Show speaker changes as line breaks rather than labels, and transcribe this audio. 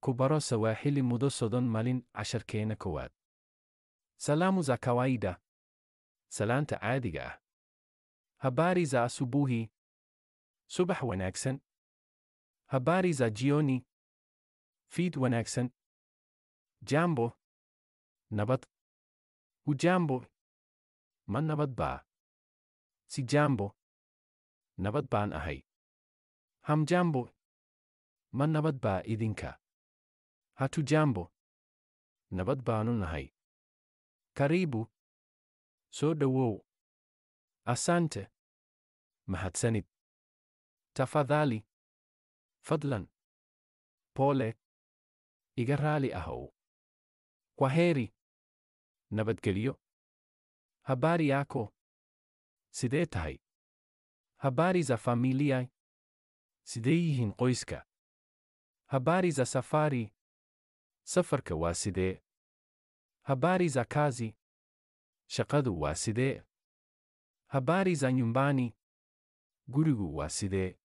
Ku baro Sawaaxili mudo 30 malin, casharkeena kowaad. Salamu za kawaida. Salaanta caadiga ah. Habari za asubuhi. Subax wanaagsan. Habari za jioni. Fiid wanaagsan. Jambo. Nabad. Hujambo. Ma nabad baa? Sijambo. Nabad baan ahay. Hamjambo. Ma nabad baa idinka? Hatujambo. Nabad baanu nahay. Karibu. Soo dhowow. Asante. Mahadsanid. Tafadhali. Fadlan. Pole. Iga raali ahow. Kwaheri. Nabadgelyo. Habari yako. Sidee tahay? Habari za familia. Sidee yihiin qoyska? Habari za safari. Safarka waa sidee? Habari za kazi. Shaqadu waa sidee? Habari za nyumbani. Gurigu waa sidee?